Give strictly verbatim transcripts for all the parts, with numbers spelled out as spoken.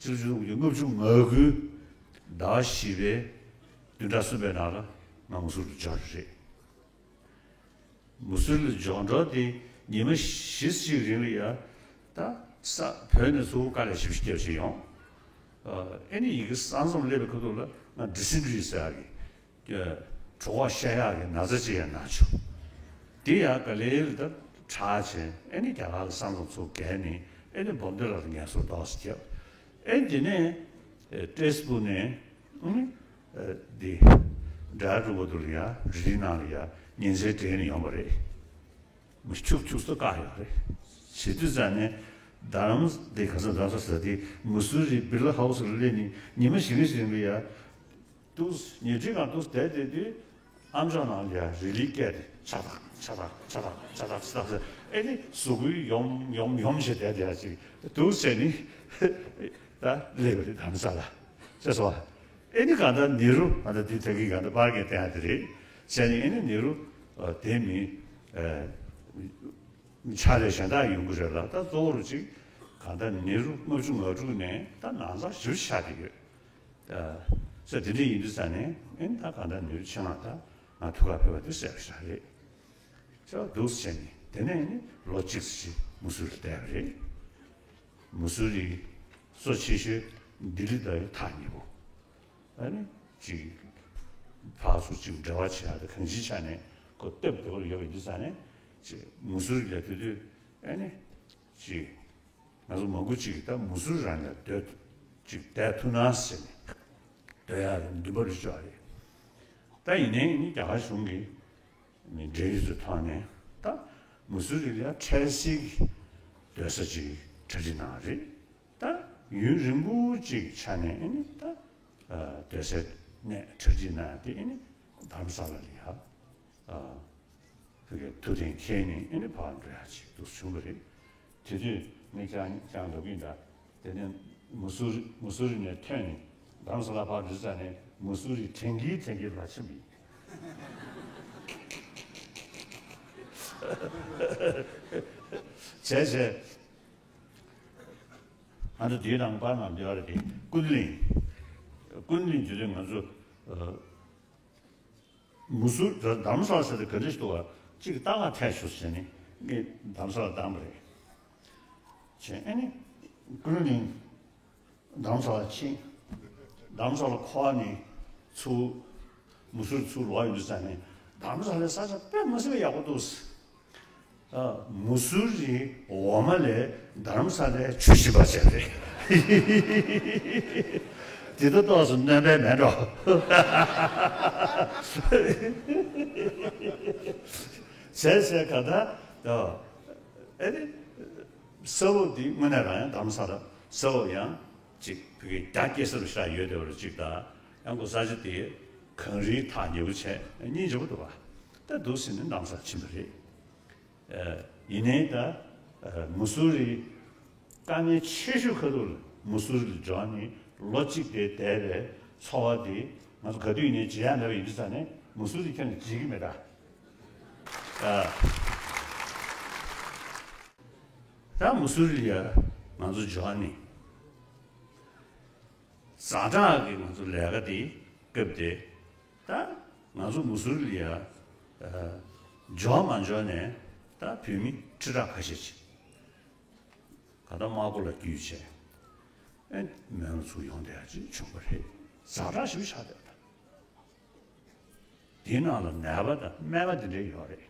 ཕྱི་ལོ་ཆིག་སྟོང་དགུ་བརྒྱ་ལྔ་བཅུ་ང་དགུའི་ཟླ་བ་བཞི་པའི་བདུན་ཕྲག་གསུམ་པའི་ནང་ལ་ང་མུ་སུ་རི་འབྱོར་རེད། མུ་སུ་རི་ལ་འབྱོར་འགྲོ་དེ་ཉི་མ་བཞི་ཅིག་རིང་ལ་ཡ། ད་ས་བོད་ནས་ཚུར་དཀའ་ལས་ཞེ་པོ་ཅིག་བརྒྱབ་བྱས་ཡོང་། ཨ་ཨེ་ནི་ཡི་གེ་གསར་རྩོམ་སླེབས་པའི་ཁ་ཐུག་ལ་ང་ཌི་སེན་ཊི་རི་ཟེར་ཡག་གི་གྲོད་ཁོག་བཤལ་ཡག་གི་ན་ཚ་ཅིག་ཡང་ན་བྱུང་། དེ་ཡང་ག་ལེ་ལ་ད་དྲག་བྱས། ཨེ་ནི་རྒྱ་གར་གྱི་གསར་རྩོམ་ཚུར་བརྒལ་ནས་ཨེ་ནི་སྦོམ་སྡེ་ལ་ངལ་གསོ་ཏོག་ཙམ་བརྒྱབ། ཨེ་དེ་ནས་ཨེ་ཏྲེས་པུར་ནས་ཨེ་ནི་ཨེ་འདི་ཌའི་རེག་ཊར་འོ་དུ་ལ་ཡ་རི་ནང་ལ་ཡ་ཉིན་མཚན་སྦྲེལ་ནས་ཡོང་བ་རེད། མི་ཁྱུག་ཁྱུག་ཙམ་བཀག་ཡོད་རེད། བྱེད་དུས་ཙང་ནས་རྡ་རམ་འདི་ག་ས་རྡ་ས་ཟེར་དེ་མུ་སུ་རི་བི་ལ་ཧའུ་སི་ལ་སླེབས་ནས་ཉི་མ་བཞི་ལྔ་ཞིག་རིང་ལ་ཡ། འདུག་ཉལ་ཁྲིའི་སྒང་འདུག་བསྡད་བསྡད་དུས། ཨ་མཆོག་ནང་ལ་ཡ་རི་ལིའི་སྐད་དེ་ཆག་ཐག་ཆག་ཐག་ཆག་ཐག་ཆག་ཐག་ཆག་ཐག་ཟེར། ཨེ་ནི་གཟུགས་པོའི་ཡོམ་ཡོམ་ཡོམ་བྱས་བསྡད་བསྡད་ཅིག་འདུག་བྱས་ནི་ད་སླེབས་པ་རེད་རྡ་རམ་ས་ལ། ཤེས་སོང་ཨ། ཨེ་ནི་གང་ལྟར་ནེ་རུ་ཨ་ད་དེ་ད་གིན་གང་ལྟར་པར་གྱི་བསྟན་ཡ་དེ་རེད། བྱས་ནི་ཨེ་ནི་ནེ་རུ་ཨ་དེ་མི་ཨ་ཕྱག་ལས་གཞན་དག་ཡོང་གི་རེད་ལ། ད་གཙོ་བོ་རུ་ཅིག་གང་ལྟར་ནེ་རུ་ལྔ་བཅུ་ང་དྲུག་ནས་ད་ན་ཚ་ཞེ་པོ་ཆགས་བསྡད་ཡོད། ས་དེ་འདྲ་ཡིན་དུས་ཙང་ནས་ཨེ་ནི་ད་གང་ལྟར་ནེ་རུ་ཆེད་མངགས་ད་ང་ཐུག་གར་ཕེབས་པ་དེ་གསལ་པོ་ཞིག་རེད། ཆེ་བ་འདུག་སེ་བྱས་ནས་དེ་ནས་ནི་ལོ་གཅིག་ཙམ་ཞིག་མུ་སུ་རི་བསྡད་པ་རེད། མུ་སུ་རི་གཙོ་ཆེ་ཤོས་ལྡི་ལི་དང་ཐག་ཉེ་པོ། ཨ་ནི་ཅིག་ཕར་ཚུར་ཅིག་འབྲེལ་བ་བྱེད་ཡག་དང་གང་ཅིའི་ཆ་ནས་ཁོ་སྟབས་བདེ་པོ་ཡོད་པ་ཡིན་དུས་ཙང་ནས་ཅིག་མུ་སུ་རི་ལ་དེ་དུས་ཨ་ནི་ཅིག་ང་ཚོ་མང་པོ་ཅིག་གིས་ད་མུ་སུ་རི་རང་ལ་སྡོད་ཅིག་བསྡད་ཐུབ་ན་ཟེར་ནས་སྡོད་ཡག་གི་འདུན་པ་རེ་ཤོར་བ་རེད། ད་ཡིན་ནའི་ནི་རྒྱ་གར་གཞུང་གི་ནི་འབྲེལ་ཡོད་ཚོའི་ཐོག་ནས་ད་མུ་སུ་རི་ལ་འཕྲལ་སེལ་གྱི་སྡོད་ས་ཅིག་གྲ་སྒྲིག་གནང་བ་རེད། ད་ཡུན་རིང་པོ་ཅིག་གི་ཆ་ནས་ཨེ་ནི་ད་ཨ་སྡོད་སའི་གནས་གྲ་སྒྲིག་གནང་ཡ་དེ་ཨེ་ནི་རྡ་རམ་ས་ལ་ལ་ཡ་ཨ་ཕ་གིའི་ཐུགས་གཏན་འཁེལ་ནས་ཨེ་ནི་ཕར་འགྲོ་ཡ་ཅིག་འདུག་བྱུང་བ་རེད། དེ་དུས་ངས་ཀྱང་ཀྱང་ལབ་ཀྱིན་གདའ། དེ་ནས་མུ་སུ་རི་མུ་སུ་རི་ནས་ཐོན་ནས་རྡ་རམ་ས་ལ་ཕར་འགྲོ་ཙ་ནས་མུ་སུ་རི་དྲན་གྱིན་དྲན་གྱིན་ལ་ཕྱིན་པ་ཡིན། བྱས་བྱས། ང་ཚོ་དེའི་ནང་པར་ནང་འདི་བ་རེད་དེ་ཀུན་གླིང་། ཀུན་གླིང་དེ་དུས་ང་ཚོ་ཨ། མུ་སུ་རི་རྡ་རམ་ས་ལ་ཟེར་དེ་ག་འདྲ་ཞིག་འདུག་བ། གཅིག་ལྟ་ག་ཐད་ཤོག་ཟེར་ནས་ངས་རྡ་རམ་ས་ལ་བཏང་བ་རེད། བྱས་ཨ་ནི་ཀུན་གླིང་རྡ་རམ་ས་ལ་ཕྱིན། རྡ་རམ་ས་ལ་འཁོར་ནས་ཚུར་མུ་སུ་རི་ཚུར་ལོག་ཡོང་དུས་ཙ་ནས་རྡ་རམ་ས་ལའི་ས་ཆ་དཔེ་མི་སྲིད་པ་ཡག་པོ་འདུག། ཨ། མུ་སུ་རིའི་འོ་མ་ལས་རྡ་རམ་ས་ལའི་ཆུ་ཞིམ་པ་ཟེར་རེད། དེ་ལྟ་ཏོག་ཙམ་སྣོན་པ་མེད་འགྲོ། བྱས་བྱས་ག་ད། ཨ་ཨེ་རེད། ས་འོག་འདི་དངོས་གནས་རང་ཡང་རྡ་རམ་ས་ལ་ས་འོག་ཡང་ཅིག་བོད་ཀྱི་རྒྱ་སྐྱེད་སར་བཞག་ཡོད་བསྡད་པ་རེད་ཅིག་དང་། ཡང་ཁོ་ས་ཆ་དེ་གངས་རིའི་ཐག་ཉེ་པོ་བྱས་སྙིང་རྗེ་པོ་འདུག་བ། ད་འདུག་ཟེར་ནས་རྡ་རམ་ས་ཕྱིན་པ་རེད། ཨ་ཡིན་ནའི་ད་ཨ་མུ་སུ་རི་དཀའ་ངལ་ཆེ་ཤོས་ཁ་ཐུག་ལ་མུ་སུ་རི་ལ་འབྱོར་ནས་ལོ་གཅིག་དེ་བསྡད་པའི་ཚོར་བ་དེ་ང་ཚོ་ག་དུས་ཡིན་ནའི་བརྗེད་ཡ་མེད་པ་ཡིན་དུས་ཙ་ནས་མུ་སུ་རི་ཁྱོན་ནས་བརྗེད་ཀྱི་མེད་ད། ཨ། ད་མུ་སུ་རི་ལ་ང་ཚོ་འབྱོར་ནས། ཛ་དྲག་གི་ང་ཚོ་ལས་ཀ་དེ་སྐབས་དེ་ད་ང་ཚོ་མུ་སུ་རི་ལ་ཡ་ཨ་འབྱོར་མ་འབྱོར་ནས་ད་བོད་མི་ཁྲི་ཕྲག་ཁ་ཤས་ཤིག་ག་ད་དམག་སྒོ་ལ་བརྒྱུད་བྱས་ཨེ་མོན་ལ་ཚུར་ཡོང་བསྡད་ཡ་ཅིག་བྱུང་བ་རེད། ཛ་དྲག་ཞེ་པོ་ཆགས་བསྡད་པ་དང་། དེའི་ནང་ལ་ནད་པ་དང་སྨན་པ་དེ་འདྲ་ཡོད་རེད།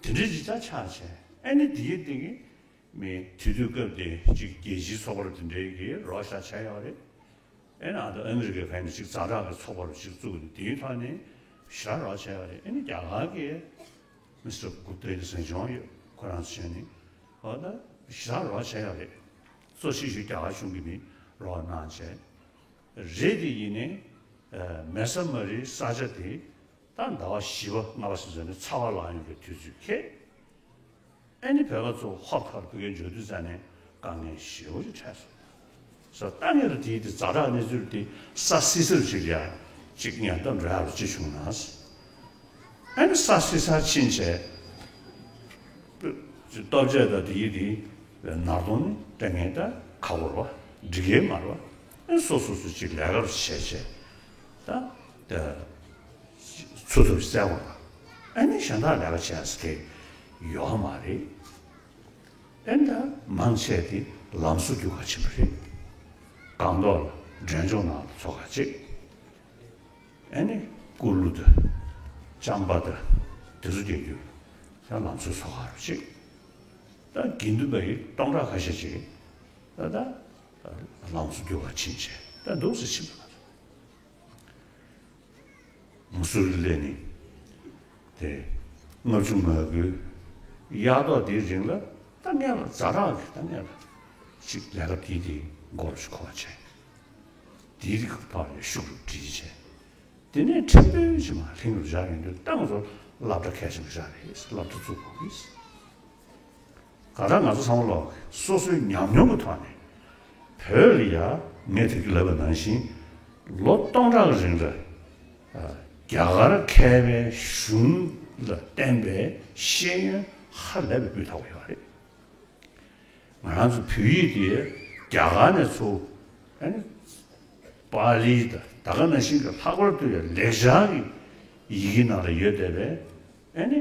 དེ་འདྲའི་ཅིག་ཆ་ཆགས་བྱས་ཨ་ནི་དེ་གི་དེ་གི་མི་དེ་དུས་སྐབས་དེ་ཅིག་རྒྱལ་སྤྱིའི་ཚོགས་པ་རུ་དེ་འདྲའི་གི་རོགས་བཞག་བྱས་ཡོད་རེད། ཨེ་ན་ད་ཨ་མི་རི་ཀའི་ཕན་ནི་ཅིག་ཛ་དྲག་གི་ཚོགས་པ་རུ་ཅིག་བཙུགས་ནས་དེའི་ཐོག་ནས་ཞེ་དྲག་རོགས་བྱས་ཡོད་རེད། ཨ་ནི་རྒྱ་གར་གི་མི་སི་ཊར་གུབ་ཏའི་གཟིམ་ཆུང་ཡོད། ཁོ་རང་ཚོ་བྱས་ནས་ཨོ་ད་ཞེ་དྲག་རོགས་བྱས་ཡོད་རེད། གཙོ་ཆེ་ཤོས་རྒྱ་གར་གཞུང་གི་མི་རོགས་གནང་བྱས། རེད་དེ་ཡིན་ནའི་མེ་ས་མ་རིའི་ས་ཆ་དེ་ད་ཟླ་བ་བཞི་པ་ལྔ་པ་ཟེར་ནས་ཚ་བ་ལངས་ཡོང་གི་དུས་ཚོད་ཁེལ། ཨ་ནི་བོད་པ་ཚོ་ཧོབ་ཁ་རུ་ཕ་གིར་འབྱོར་དུས་ཙ་ནས་དཀའ་ངལ་ཞེ་པོ་ཅིག་འཕྲད་སོང་། ས་ལྟ་ངན་རུ་དེའི་དེ་ཛ་དྲག་གནས་ཚུལ་དེ་ས་བསིལ་ས་རུ་ཅིག་ལ་ཡ་ཅིག་ཉེན་བརྡ་འགྲོ་ཡག་རུ་ཅིག་བྱུང་ན། ཨ་ནི་ས་བསིལ་སར་ཕྱིན་བྱས་ལྟོ་ཆས་དང་དེའི་དེ་ནར་གདོང་ནས་སྤྲད་མཁན་ད་ ཁག་པོ་རེད་བ། འགྲིག་གི་མ་རེད་བ། ཨེ་སོ་སོ་སོ་ཅིག་ལས་ཀ་རུ་བྱས་བྱས། ད་ད་ཚུགས་ཐུབ་བཙལ་དགོས་པ། ཨ་ནི་གཞན་དག་ལས་ཀ་བྱས་ཟེར་དེ་ཡོད་མ་རེད། ཨེ་ད་མང་ཆེ་དེ་ལམ་བཟོ་རྒྱུག་ག་ཕྱིན་པ་རེད། སྒང་ཏོག་ལ་འབྲས་ལྗོངས་ནང་ལ་ཚོགས་ཁ་ཅིག་ཨ་ནི་ཀུ་ལུ་དང་ལྕང་པ་དང་དེ་ཚོ་རྒྱག་རྒྱུ་ཡང་ལམ་བཟོ་ཚོགས་ཁ་རུ་ཅིག་ད་དགེ་འདུན་པ་ཡི་སྟོང་ཕྲག་ཁ་ཤས་ཅིག་ད་ད་ལམ་བཟོ་རྒྱུག་ག་ཕྱིན་བྱས་ད་འདུག་སེ་ཕྱིན་པ་ལ། ངུ་ཟུར་གྱི་ལས་ནི། དེ། ལྔ་བཅུ་ང་དགུའི། གཡག་ཐོག་དེའི་རིང་ལ། ད་ངས་ལ་ཛ་དྲག་གི་ད་ངས་ལ། ཅིག་ལས་ཀ་དེའི་དེའི་མགོ་ལ་ཞིག་འཁོར་བྱས། དེའི་རིགས་ཕར་ལ་ཤུགས་རུ་སྒྲིལ་བྱས། དེ་ནས་ཕྲན་བུ་ཅིག་མར་ལྷིང་རུ་བཞག་ཡོང་དུས་ད་ང་ཚོ་སློབ་གྲྭ་གལ་ཆེན་པོ་བཞག་རེད། སློབ་གྲྭ་བཙུགས་དགོས་ཀྱི། གང་ལྟར་ང་ཚོ་ཚང་མ་ལོག་སོ་སོའི་ཉམས་མྱོང་གི་ཐོག་ནས། བོད་ལ་ཡ་ངས་དེ་གི་ལབ་པ་ནང་བཞིན། ལོ་སྟོང་ཕྲག་གི་རིང་ལ། རྒྱ་གར་མཁས་པའི་གཞུང་ལ་བརྟེན་པའི་ཤེས་ཡོན་ཧ་ལས་པའི་སྤུས་དག་པོ་ཡོད་རེད། ང་རང་ཚོ་བོད་ཡིག་དེ་རྒྱ་གར་ནས་ཚུར། ཨ་ནི། པཱ་ལི་དང་ད་ག་ནང་བཞིན་གྱི་ལྷག་པར་དུ་ཡང་ལེགས་སྦྱར་གྱི་ཡི་གེ་ནང་ལ་ཡོད་བསྡད་པའི། ཨ་ནི།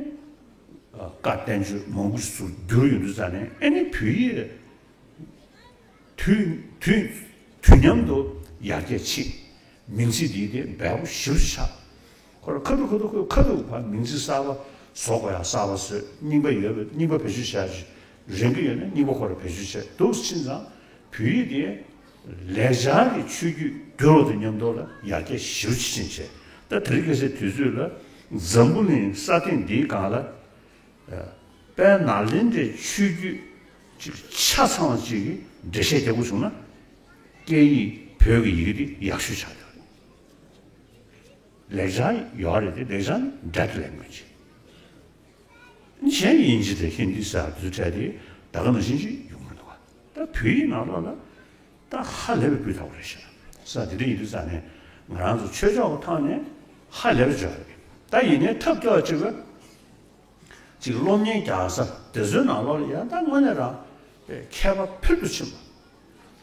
བཀའ་བསྟན་བཅོས་མང་པོ་ཞིག་ཚུར་བསྒྱུར་ཡོང་དུས་ཙང་ནས་ཨ་ནི་བོད་ཡིག་དུས་དུས་དུས་མཉམ་དུ་ཡར་རྒྱས་ཕྱིན། མིང་ཚིག་འདི་དེ་འབེལ་པོ་ཞེ་པོ་ཆགས། ཁོ་རང་ཁ་ཐུག་ཁ་ཐུག་ཁ་ཐུག་ཁ་ཐུག་ཕར་མིང་ཚིག་གསར་པ་བཟོ་དགོས་ཡ་གསར་པ་བཟོས། རྙིང་པ་ཡོད་པ་རྙིང་པ་བེད་སྤྱོད་བྱ་ཞིག་རན་གྱི་ཡོད་ན་རྙིང་པ་ཁོ་རང་བེད་སྤྱོད་བྱས་འདུག་ཕྱིན་ཙང་བོད་ཡིག་དེ་ལེགས་སྦྱར་གྱི་ཆོས་བརྒྱུད་བསྒྱུར་བ་དང་མཉམ་དུ་ལ་ཡར་རྒྱས་ཞེ་པོ་ཅིག་ཕྱིན་བྱས། ད་དེ་རིང་ཁ་སང་དུས་ཚོད་ལ་འཛམ་བུ་གླིང་ས་སྟེང་འདིའི་སྒང་ལ། དཔལ་ནཱ་ལེནྡྲའི་ཆོས་བརྒྱུད་ཅིག་ཆ་ཚང་ཅིག་གིས་འགྲེལ་བཤད་རྒྱག་དགོས་བྱུང་ན། སྐད་ཡིག་བོད་ཀྱི་ཡི་གེ་འདི་ཡག་ཤོས་ཆགས་ཡོད་རེད། ལེགས་སྦྱར་ཡོད་རེད་དེ་ལེགས་སྦྱར་ནི་འདྲ་དེ་ལས་མོད་ཅིག་གཞན་དབྱིན་ཇི་དང་ཧིན་དི་ཟེར་དུས་འཕྲད་དེ་ད་ག་ནང་བཞིན་ཅིག་ཡོང་གི་འདུག་ད་བོད་ཡིག་ནང་ལོགས་ལ་ད་ཧ་ལས་པའི་སྤུས་དག་པོ་རེད་ཤག་ས་དེ་འདྲ་ཡིན་དུས་ཙང་ནས་ང་རང་ཚོ་ཆོས་ཕྱོགས་ཀྱི་ཐོག་ནས་ཧ་ལས་པ་བྱོས་རེད། ད་ཡིན་ནའི་ཐབས་སྐྱོ་བ་གཅིག་ལ། ཅིག་སློབ་གཉེར་རྒྱག་ས་དེ་ཚོའི་ནང་ལོགས་ལ་ཡང་ད་དངོས་གནས་རང་མཁས་པ་ཕུལ་དུ་ཕྱིན་པ།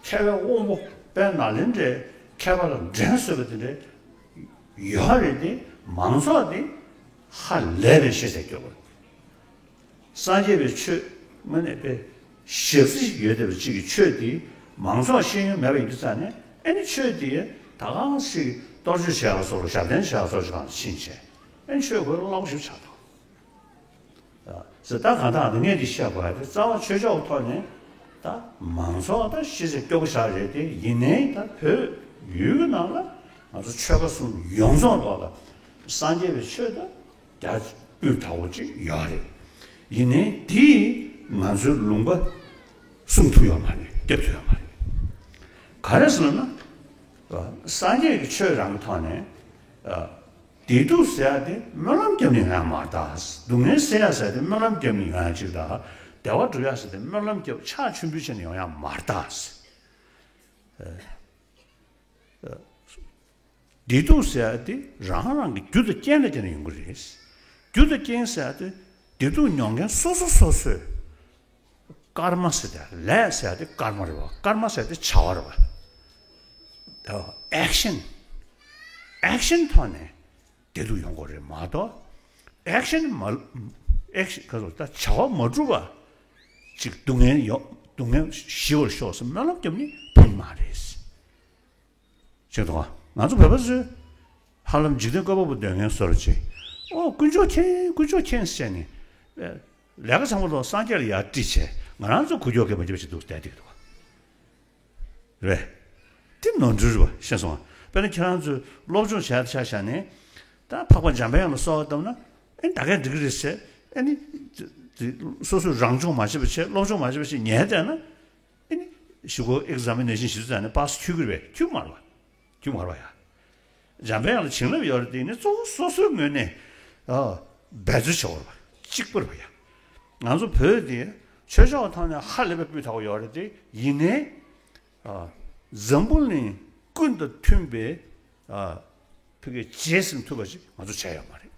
མཁས་པའི་དབང་པོ་དཔལ་ནཱ་ལེནྡྲའི་མཁས་པ་ལ་འགྲན་བཟོད་པ་དེ་འདྲའི་ཡོད་རེད་དེ། མང་ཚོགས་དེ་ཧ་ལས་པའི་ཤེས་ཚད་སྐྱོ་པོ། སངས་རྒྱས་པའི་ཆོས་དངོས་གནས་དཔེ་ཞབས་ཕྱི་ཡོད་བསྡད་པ་གཅིག་གི་ཆོས་དེ་མང་ཚོགས་ཤེས་ཡོན་མེད་པ་ཡིན་དུས་ཙང་ནས་ཨེ་ནི་ཆོས་དེ་ད་གང་ཞིག་གཏོར་བཅོས་བྱེད་ཡག་སོགས་ལ་ཞབས་བརྟན་བྱེད་ཡག་སོགས་ཀྱི་སྒང་ལ་ཕྱིན་བྱས་ཨེ་ནི་ཆོས་ཁོ་བོ་བློ་ཁོག་ཞིག་ཆགས་འདུག་ཟེར། ད་གང་ལྟར་ངས་འདི་བཤད་དགོས་ཡ་དེ་རྩ་བ་ཆོས་ཕྱོགས་ཐོག་ནས་ད་མང་ཚོགས་ད་ཤེས་ཚད་སྐྱོ་པོ་ཞིག་རེད་དེ། ཡིན་ནའི་ད་བོད་ཡུལ་གྱི་ནང་ལ་ང་ཚོ་ཆོལ་ཁ་གསུམ་ཡོངས་རྫོགས་ཐོག་ལ་སངས་རྒྱས་པའི་ཆོས་ད་རྒྱ་སྤུས་དག་པོ་ཅིག་ཡོད་རེད། ཡིན་ནའི་དེས་ང་ཚོའི་ལུང་པ་སྲུང་ཐུབ་ཡོད་མ་རེད། སྐྱོབ་ཐུབ་ཡོད་མ་རེད། ག་རེ་ཟེར་ན། སངས་རྒྱས་ཀྱི་ཆོས་རང་གི་ཐོག་ནས། བདེ་སྡུག་ཟེར་ཡ་དེ་སྨོན་ལམ་བརྒྱབ་ནས་ཡོང་ཡ་མ་རེད་ད། སྡུག་བསྔལ་སེལ་ཡ་ཟེར་ཡ་དེ་སྨོན་ལམ་བརྒྱབ་ནས་ཡོང་ཡ་ཅིག་རེད་ད། བདེ་བ་སྒྲུབ་ཡ་ཟེར་དེ་སྨོན་ལམ་བརྒྱབ་ཕྱག་མཆོད་འབུལ་བྱས་ནས་ཡོང་ཡ་མ་རེད་ད། བདེ་སྡུག་ཟེར་ཡ་དེ་རང་རང་གི་རྒྱུ་དང་རྐྱེན་ལ་བརྟེན་ནས་ཡོང་གི་རེད། རྒྱུ་དང་རྐྱེན་ཟེར་ཡ་དེ་བདེ་སྡུག་མྱོང་མཁན་སོ་སོ་སོ་སོས། ཀརྨ་ཟེར་དེ་ལས་ཟེར་ཡ་དེ་ཀརྨ་རེད་བ། ཀརྨ་ཟེར་ཡ་དེ་བྱ་བ་རེད་བ། ཨེག་ཤན། ཨེག་ཤན་ཐོག་ནས་བདེ་སྡུག་ཡོང་དགོས་རེད་མ་གཏོགས། ཨེག་ཤན་མ། ཨེག་ཤན་ག་ཚོད་ད་བྱ་བ་མ་བསྒྲུབས་པ་ཅིག་སྡུག་བསྔལ་ཡོང་། སྡུག་བསྔལ་ཞི་བར་ཤོག་ཟེར་སྨོན་ལམ་བརྒྱབ་ནས་ཕན་མ་རེད། ཅེས་དང་། ང་ཚོ་བོད་པ་ཚོས་ཧ་ལམ་འཇིག་རྟེན་བཀོད་པ་པོ་འདོད་མཁན་བཟོ་འདྲ་ཅིག་ཨོ་དཀོན་མཆོག་མཁྱེན། དཀོན་མཆོག་མཁྱེན་ཟེར་ནས། ལས་ཀ་ཚང་མ་ལོ་སངས་རྒྱས་ལ་ཡར་དཀྲིས་བྱས་ང་རང་ཚོ་འགུལ་སྐྱོད་ག་ཡེ་མ་བྱེད་པ་ཞིག་འདུག་བསྡད་བསྡད་ཀྱི་འདུག་རེད། འདི་ནོར་འཁྲུལ་རེད་པ། ཤེས་སོང་ང་། དཔེར་ན་ཁྱེད་རང་ཚོས་སློབ་སྦྱོང་བྱས་ཆ་བཞག་ནས། ད་འཕགས་པ་འཇམ་དཔལ་དབྱངས་ལ་གསོལ་བ་བཏབ་ན། ཨེ་ད་གས་འགྲིག་གི་རེད་ཟེར། ཨེ་ནི། སོ་སོས་རང་སྦྱོང་མ་བྱས་པ་བྱས། སློབ་སྦྱོང་མ་བྱས་པ་བྱས་ཉལ་བསྡད་ན། ཨེ་ནི། གཞུག་གུ་ཨེག་ཛ་མི་ནེ་ཤན་ཞིག་བྱས་ནས་པཱ་སི་འཁྱོལ་གི་རེད་པས། འཁྱོལ་མ་རེད་པ། འཁྱོལ་མ་རེད་པ་ཡ། འཇམ་དཔལ་དབྱངས་ལ་བྱིན་རླབས་ཡོད་རེད་དེ་ནི་གཙོ་བོ་སོ་སོའི་ངོས་ནས། ཨ། འབད་རྩོལ་བྱེད་དགོས་རེད་པ། གཅིག་པུ་རེད་པ་ཡ། ང་ཚོ་བོད་དེ་ཆོས་ཕྱོགས་ཐོག་ནས་ཧ་ལས་པའི་སྤུས་དག་པོ་ཡོད་རེད་དེ། ཡིན་ནའི། ཨ། འཛམ་བུ་གླིང་ཀུན་དང་མཐུན་པའི། ཨ། ཕ་གིའི་རྗེས་ཟིན་ཐུབ་པ་ཞིག་ང་ཚོ་བྱས་ཡོད་མ་རེད།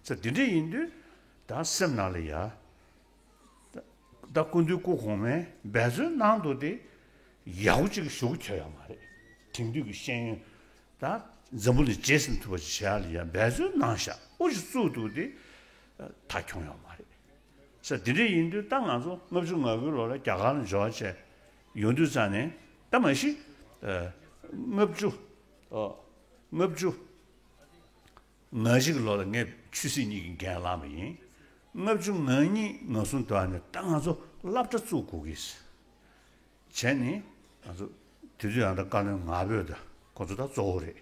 ཚེ་འདི་འདྲ་ཡིན་དུས་ད་སེམས་ནང་ལ་ཡ། ད་སྐུ་མདུན་སྐུ་གོང་མས་འབད་རྩོལ་གནང་འདུག་སྟེ། ཡག་པོ་ཅིག་ཞུ་གི་ཁྱོད་ཡོད་མ་རེད། དེང་དུས་ཀྱི་ཤེས་ཡོན་ད་འཛམ་བུ་གླིང་རྗེས་ཟིན་ཐུབ་པ་ཅིག་བྱེད་ཡ་ལ་ཡ་འབད་བརྩོན་གནང་ཤག་ཨུ་ཅིག་བཙུགས་འདུག་དེ་ད་ཁྱོང་ཡོད་མ་རེད། ས་དེ་འདྲ་ཡིན་དུས་ད་ང་ཚོ་ལྔ་བཅུ་ང་དགུའི་ལོ་ལ་རྒྱ་གར་ལ་འབྱོར་བྱས་ཡོང་དུས་ཙང་ནས་ད་མ་གཞི་ལྔ་བཅུ་ལྔ་བཅུ། ང་གཅིག་གི་ལོ་ལ་ངས་ཆོས་སྲིད་གཉིས་ཀྱི་འགན་བླངས་པ་ཡིན། ལྔ་བཅུ་ང་གཉིས་ང་གསུམ་དུ་ཨ་ནི་ད་ང་ཚོ་སློབ་གྲྭ་བཙུགས་དགོས་ཀྱི་བྱས་ནས་ང་ཚོ་དེ་དུས་ཡང་ད་བཀའ་བློན་ང་ཕོད་ད་ཁོ་ཚོ་ད་གཙོ་བོ་རེད།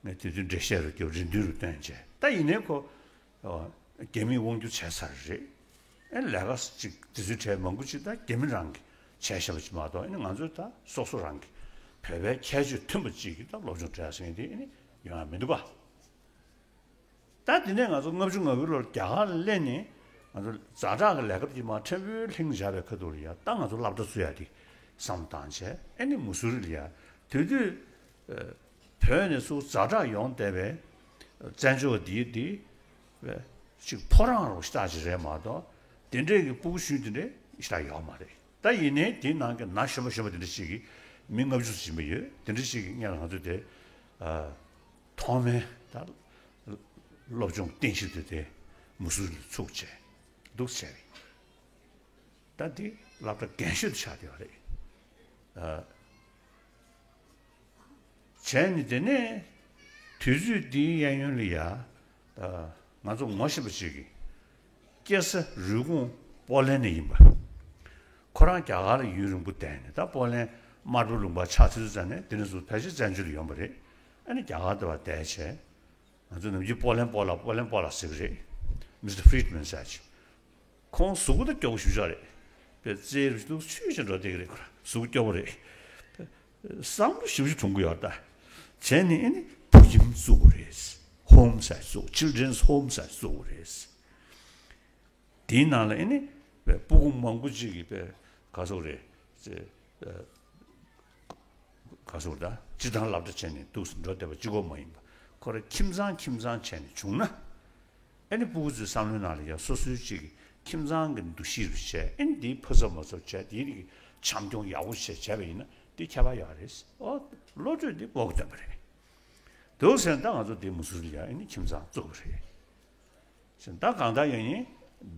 ངས་དེ་དུས་འགྲེལ་བཤད་རུ་སྐྱོར་རེ་འདུན་རུ་བཏོན་བྱས་ད་ཡིན་ནའི་ཁོ་རྒྱ་མིས་དབང་སྒྱུར་བྱས་ཚར་རེད། ཨེ་ལས་ཀ་ཅིག་དེ་ཚོའི་གྲས་མང་པོ་ཅིག་ད་རྒྱ་མི་རང་གིས་བྱས་བཞག་པ་ཅིག་མ་གཏོགས་ཨེ་ནི་ང་ཚོས་ད་སོ་སོ་རང་གིས་བོད་པའི་ཁྱད་ཆོས་མཐུན་པ་ཅིག་གིས་ད་སློབ་སྦྱོང་སྤྲད་ཟེར་མཁན་དེ་ཨེ་ནི་ཡོང་ཡ་མི་འདུག་ག་ད་དེ་ནས་ང་ཚོ་ལྔ་བཅུ་ང་དགུའི་ལོར་རྒྱ་གར་ལ་སླེབས་ནས་ང་ཚོ་ཛ་དྲག་གི་ལས་ཀ་དེ་མ་ཕྲན་བུའི་ལྷིང་འཇགས་པའི་ཁ་ཐུག་ལ་ཡ་ད་ང་ཚོ་སློབ་གྲྭ་བཙུགས་ཡ་དེ་བསམ་བློ་བཏང་བྱས་ཨེ་ནི་མུ་སུ་རི་ལ་ཡ་དེ་དུས་བོད་ནས་ཚུར་ཛ་དྲག་ཡོང་བསྡད་པའི་བཙན་བྱོལ་བ་འདིའི་འདི་ཅིག་ཕོ་བྲང་རོགས་ཤ་སྟག་ཅིག་རེད་མ་གཏོགས་དེ་འདྲས་ཀྱི་སྤུ་གུ་གཞོན་དེ་འདྲས་ཤ་སྟག་ཡོད་མ་རེད། ད་ཡིན་ནའི་དེའི་ནང་གི་ན་གཞོན་པ་གཞོན་པ་དེ་འདྲ་ཞིག་གིས་མི་ལྔ་བཅུ་ཙམ་ཡིན་པ་ཡོད། དེ་འདྲ་ཞིག་གིས་སྔོན་ལ་ང་ཚོ་དེ་ཐོག་མའི་ད་སློབ་སྦྱོང་རྟེན་གཞི་དེ་དེ་མུ་སུ་རི་ལ་ཚུགས་བྱས་འདུག་བྱས་རེད། ད་འདི་སློབ་གྲྭ་རྒན་ཤོས་དུ་ཆགས་བསྡད་པ་རེད། ཨ། བྱས་ནས་དེ་ནས་དུས་ཚོད་འདིའི་གཡས་གཡོན་ལ་ཡ། ཨ། ང་ཚོ་ངོ་ཤེས་པ་ཅིག་གིས་སྐྱེས་ས་རུས་ཁུངས་པོ་ལན་ནས་ཡིན་པ། ཁོ་རང་རྒྱ་གར་ལ་ཡུན་རིང་པོ་བསྡད་ནས་ད་པོ་ལན་དམར་པོའི་ལུང་པ་ཆགས་ཚར་དུས་ཙམ་ནས་དེ་ནས་བཟུང་ཕལ་ཆེར་བཙན་བྱོལ་ལ་ཡོང་པ་རེད། ཨ་ནི་རྒྱ་གར་དུ་བ་བསྡད་བྱས། ང་ཚོ་ནམ་རྒྱུན་པོ་ལན་པོ་ལ་པོ་ལན་པོ་ལ་ཟེར་གི་རེད། མི་སི་ཊར་ཕི་རི་ཌི་མན་ཟེར་ཅིག་ཁོང་གཟུགས་པོ་ད་སྐྱོ་པོ་ཞེ་པོ་ཅིག་རེད། པའི་རྩེ་རུ་ཏུ་ཆུ་ཞིག་འགྲོ་བསྡད་ཀྱི་རེད། ཁོ་གཟུགས་པོ་སྐྱོ་པོ་རེད། བསམ་བློ་ཞེ་པོ་ཅིག་གཏོང་གི་ཡོད་ད། བྱས་ནས་ཨེ་ནི་བུ་ཁྱིམ་བཙུགས་དགོས་རེད། ཧོམ་ཟེར་བཙུགས། ཆིལ་ཌེན་ཧོམ་ཟེར་བཙུགས་དགོས་རེད། དེའི་ནང་ལ་ཨེ་ནི་སྤུ་གུ་མང་པོ་ཅིག་གིས་པའི་ག་སོག་རེད། ཅེ་ཨ། ག་སོག་ད་སྤྱི་བཏང་སློབ་གྲྭ་བྱས་ནས་འདུག་སེ་འགྲོ་བསྡད་པ་གཅིག་པོ་མ་ཡིན་པ། ཁོ་རང་ཁྱིམ་ཚང་ཁྱིམ་ཚང་བྱས་ནས་བྱུང་ན། ཨེ་ནི་སྤུ་གུ་ཚོའི་བསམ་བློའི་ནང་ལ་ཡང་སོ་སོའི་ཅིག་ཁྱིམ་ཚང་གི་འདུ་ཤེས་རུ་བྱས་ཨེ་ནི་འདིའི་ཕུ་ཚབ་མ་ཚབ་བྱས་དེའི་རིགས་བྱམས་སྐྱོང་ཡག་པོ་བྱས་བྱས་པ་ཡིན་ན་འདི་ཁྱད་པར་ཡོད་རེད། ཨོ་བློ་གྲོས་འདི་སྤོ་གི་སྟོན་པ་རེད། འདུག་ཟེར་ན་ད་ང་ཚོ་འདི་མུ་སུ་རི་ཡ་ཨེ་ནི་ཁྱིམ་ཚང་བཙུགས་པ་རེད། ད་གང་ལྟར་ཡང་ཡིན།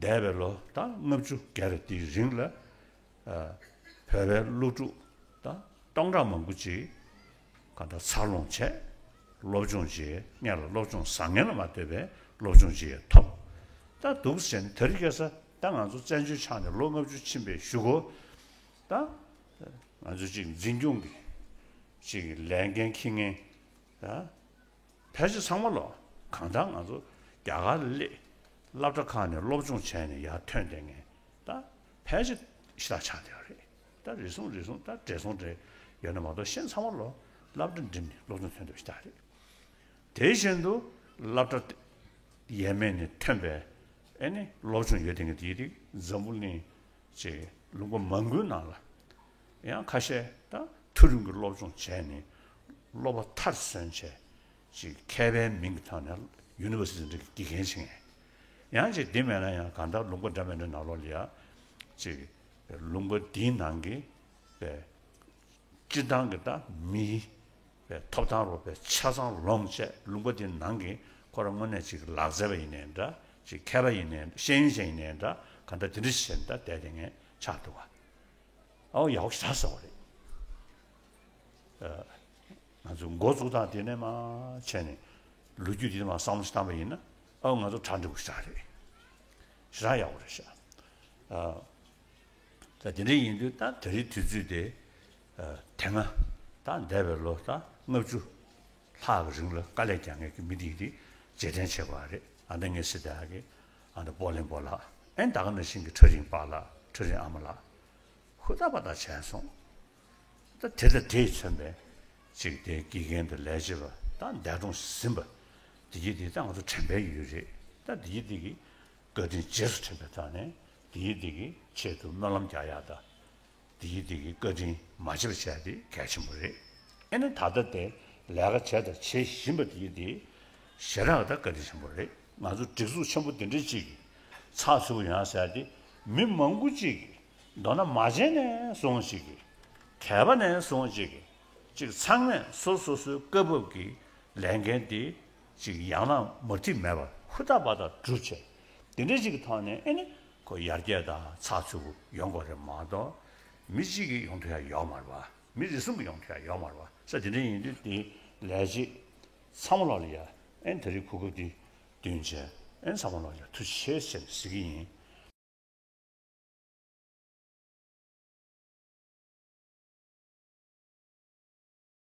འདས་པའི་ལོ་ད་ལྔ་བཅུ་བརྒལ་བའི་དེའི་རིང་ལ། ཨ། བོད་པའི་སློབ་ཕྲུག་ད་སྟོང་ཕྲག་མང་པོ་ཅིག་གང་ལྟར་འཚར་ལོངས་བྱས། སློབ་སྦྱོང་བྱས་སྔོན་ལ་སློབ་སྦྱོང་བཟང་ངན་ལ་མ་ལྟོས་པའི་སློབ་སྦྱོང་བྱས་ཐོབ། ད་འདུག་ཟེར་ནས་དེ་རིང་ཁ་སང་ད་ང་ཚོ་བཙན་བྱོལ་ཆགས་ནས་ལོ་ལྔ་བཅུ་ཕྱིན་པའི་གཞུག་གུ། ད་ང་ཚོ་ཅིག་འཛིན་སྐྱོང་གི་ཅིག་ལས་འགན་འཁྱེར་མཁན་ད། ཕལ་ཆེར་ཚང་མ་ལོ། གང་ལྟར་ང་ཚོ་རྒྱ་གར་ལ་སླེབས། སློབ་གྲྭ་ཁག་ནས་སློབ་སྦྱོང་བྱས་ནས་ཡར་ཐོན་བསྡད་མཁན་ད་ཕལ་ཆེར་ཤ་སྟག་ཆགས་བསྡད་པ་རེད། ད་རེ་ཟུང་རེ་ཟུང་ད་བགྲེས་སོང་འདྲ་ཡོད་ན་མ་གཏོགས་གཞན་ཚང་མ་ལོ་སློབ་གྲྭ་འགྲིམས་ནས་སློབ་སྦྱོང་ཐོན་བསྡད་པ་ཤ་སྟག་རེད། དེ་བཞིན་དུ་སློབ་གྲྭ་ཡས་མས་ནས་ཐོན་པའི་ཨེ་ནི་སློབ་སྦྱོང་ཡོད་བསྡད་མཁན་དེའི་རིགས་འཛམ་བུ་གླིང་ཅིག་ལུང་པ་མང་པོའི་ནང་ལ་ཡང་ཁ་ཤས་ད་མཐོ་རིམ་གྱི་སློབ་སྦྱོང་བྱས་ནས་སློབ་པ་མཐར་སོན་བྱས་ཅིག་མཁས་པའི་མིང་གི་ཐོག་ནས་ཡུ་ནི་ཝར་སི་ཊི་འདྲ་གི་དགེ་རྒན་བྱེད་མཁན། ཡང་ཅིག་འདི་མེད་ན་ཡང་གང་ལྟར་ལུང་པ་འདྲ་མི་འདྲ་ནང་ལོགས་ལ་ཡང་ཅིག་ལུང་པ་འདིའི་ནང་གི་པའི་སྤྱིར་བཏང་གི་ད་མིའི་པའི་ཐོབ་ཐང་རོགས་པའི་ཆ་ཚང་ལོངས་བྱས་ལུང་པ་འདིའི་ནང་གི་ཁོ་རང་དངོས་གནས་ཅིག་ལག་རྩལ་པ་ཡིན་ནའི་འདྲ། ཅིག་མཁས་པ་ཡིན་ནའི་འདྲ། ཤེས་ཡོན་ཅན་ཡིན་ནའི་འདྲ། གང་ལྟར་དེ་འདྲ་ཞིག་བྱས་ནས་ད་བསྡད་དེ་ངས་ཆགས་འདུག་བ། ཨའོ་ཡག་པོ་ཞེ་དྲག་ཟེར་བ་རེད། ཨ། ང་ཚོ་འགོ་བཙུགས་སྟངས་དེ་ནས་མར་བྱས་ནས་ལོ་རྒྱུས་དེ་མར་བསམ་བློ་ཞིག་བཏང་པ་ཡིན་ན་ཨའོ་ང་ཚོ་གྲ་འགྲིག་པོ་ཞེ་དྲག་རེད། ཞེ་དྲག་ཡག་པོ་རེད་ཤག་ཨ། ད་དེ་འདྲ་ཡིན་དུས་ད་དེ་རིང་དུས་ཚོད་དེ། ཨ། དེ་སྔ་ད་འདས་པའི་ལོ་ད་ལྔ་བཅུ་ལྷག་གི་རིང་ལ་དཀའ་ལས་རྒྱག་མཁན་གྱི་མི་དེ་དེ་རྗེས་དྲན་བྱེད་དགོས་པ་རེད། ཨ་ནི་ངའི་སྲིད་དེ་ཨ་གི་ཨ་ནི་པོ་ལིན་པོ་ལགས། ཨེ་ད་ག་ནང་བཞིན་གྱི་ཁྲ་རིང་པཱ་ལགས། ཁྲ་རིང་ཨ་མ་ལགས། ཧུར་ཐག་པ་ཐག་བྱས་སོང་། ད་དེ་དང་དེས་མཚོན་པའི་ཅིག་དེ་དགེ་རྒན་དང་ལས་བྱེད་པ་ད་འདས་གྲོངས་ཟིན་པ་དེ་གྱིས་དེ་ད་ང་ཚོ་དྲན་པའི་ཡུལ་རེད། ད་དེ་གྱིས་དེ་གི་བཀའ་དྲིན་རྗེས་སུ་དྲན་པའི་ཐོག་ནས་དེ་གྱིས་དེ་གི་ཆེད་དུ་སྨོན་ལམ་རྒྱག་ཡག་དང་། དེ་གྱིས་དེ་གི་བཀའ་དྲིན་མ་བརྗེད་པ་བྱས་དེ་གལ་ཆེན་པོ་རེད། ཨེ་ནི་ད་ལྟ་དེ་ལས་ཀ་བྱས་དང་བྱེད་བཞིན་པ་དེ་གྱིས་དེ་ཞེ་དྲག་ད་བཀའ་དྲིན་ཆེན་པོ་རེད། ང་ཚོ་སྒྲིག་འཛུགས་ཆེན་པོ་དེ་འདྲ་ཅིག་གི་ཚགས་ཚུད་པོ་ཡོང་ཡག་ཟེར་ཡག་དེ་མི་མང་པོ་ཅིག་གིས་མདོར་ན་མ་བྱས་ནས་སོང་ཞིག་གིས་ གལ་པ་ནས་བཟུང་ཅིག་ཅིག་ཚང་མས་སོ་སོ་སོའི་སྐབས་བབ་ཀྱི་ལས་འགན་དེ་ཅིག་ཡང་ན་མུ་མཐུད་མེད་པར་ཧུར་ཐག་འབད་ཐག་བསྒྲུབས་བྱས། དེ་འདྲ་ཅིག་གི་ཐོག་ནས་ཨེ་ནི་ཁོ་ཡར་རྒྱས་དང་ཚགས་ཚུད་པོ་ཡོང་དགོས་རེད་མ་གཏོགས། མི་གཅིག་གིས་ཡོང་ཐུབ་ཡ་ཡོད་མ་རེད་པ། མི་རེ་ཟུང་གིས་ཡོང་ཐུབ་ཡ་ཡོད་མ་རེད་པ། ས་དེ་འདྲ་ཡིན་དུས་དེ་ལས་བྱེད་ཚང་མ་ལོག་ལ་ཡ་ཨེ་ནི་ད་རེས་གོ་སྐབས་འདི་བསྟུན་བྱས་ཨེ་ནི་ཚང་མ་ལོག་ལ་ཡ་ཐུགས་རྗེ་ཆེ་ཟེར་ནས་ཟེར་གྱི་ཡིན།